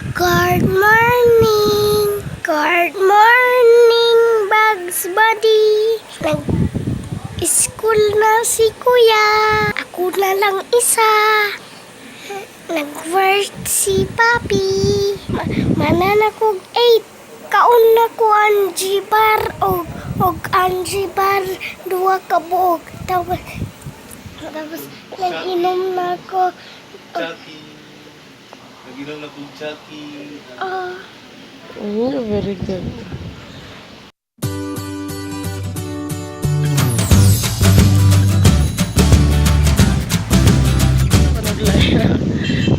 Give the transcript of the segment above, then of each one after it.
Good morning! Good morning, Bugs Bunny! Nag-school na si Kuya. Ako na lang isa. Nag-work si Papi. Mana na kog 8. Kaon na ko Angie bar og Angie bar duha ka buok. Tapos nag-inom na ko. Chucky. Nag-inom na kong Chucky. Oh. Oh, very good.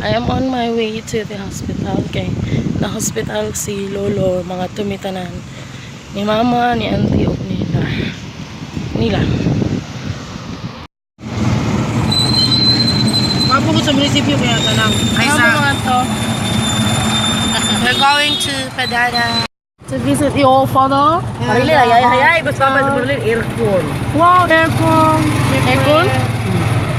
I am on my way to the hospital. Kay na hospital si Lolo, mga tumitanan ni Mama, ni Auntie, ug nila. Nila. Mabukod sa munisipyo kaya tanang. Ay Ano sa mga to? We're going to Padana. To visit your father. Marili ay ay ay gusto pa sa Marili aircon. Wow, aircon. Aircon?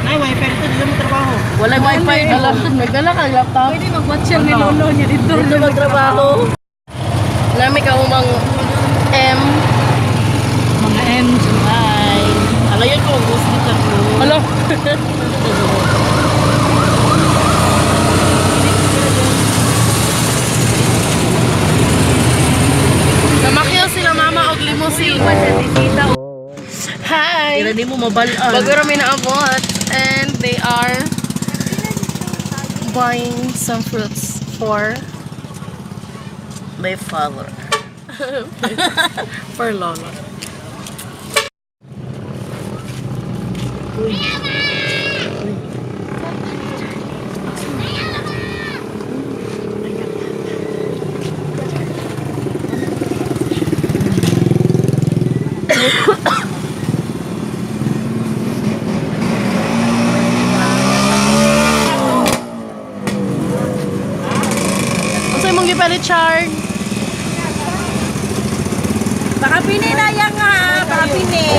Nay wifi dito dito mo trabaho. Wala wifi. Dala, nagdala ka laptop. Pwede mag-watcher ni Lolo niya dito. Dito magtrabaho. Nami ka umang M. Mga M July. Alayon ko gusto dito ko. Hala. Namakyaw sila mama og limousine. Hi! Ira di mo mabalaan. Bago rami naabot and they are buying some fruits for My father. for Lola. Unsa imong gipalit, Chard? Baka pini na yang ha, baka pini.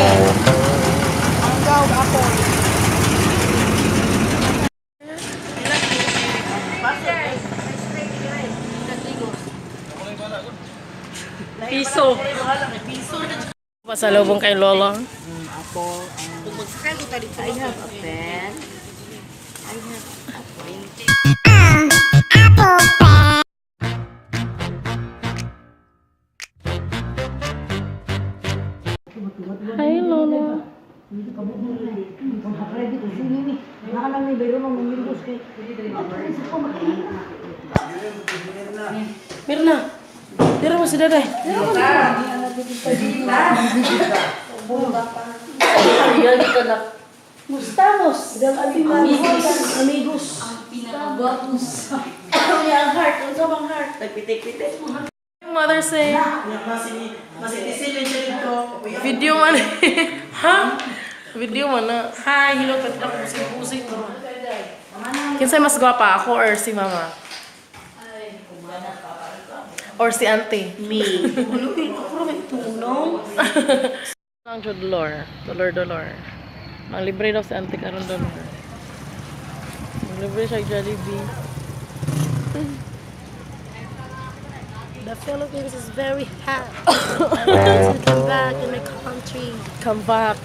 Piso. Pasalubong kay Lola. I have a pen. I have a pointer. Apple. Hi, Lola. Mirna, tira mo si Daday. Ayan ka na. Gustamos. Amigos. Amigos. Pinakagwapos. Ang heart. Unsa bang heart? Nagpitik-pitik. Mother say, Masitisil siya dito. Video man. Ha? Video man na. Hi, hello, pwede ako pusing-pusing. Kinsay mas gwapa, ako or si Mama? Or si Auntie? Me. Ako rin tunong. Ang jud dolor. Dolor, dolor. Ang libre daw si Auntie karon dolor. Ang libre siya Jollibee. The Philippines is very hot. I want to come back in my country. Come back.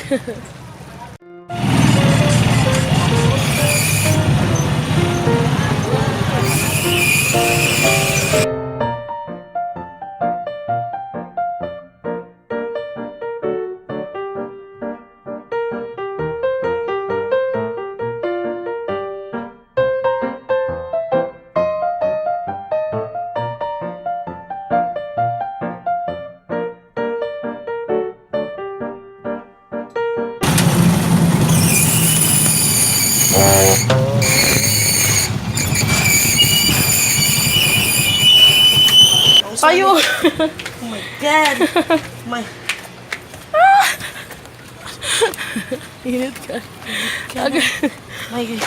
Ayo. Oh my God. My Init ka. My leg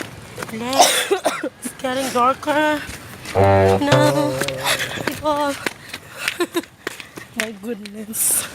is getting darker. No. People. My goodness.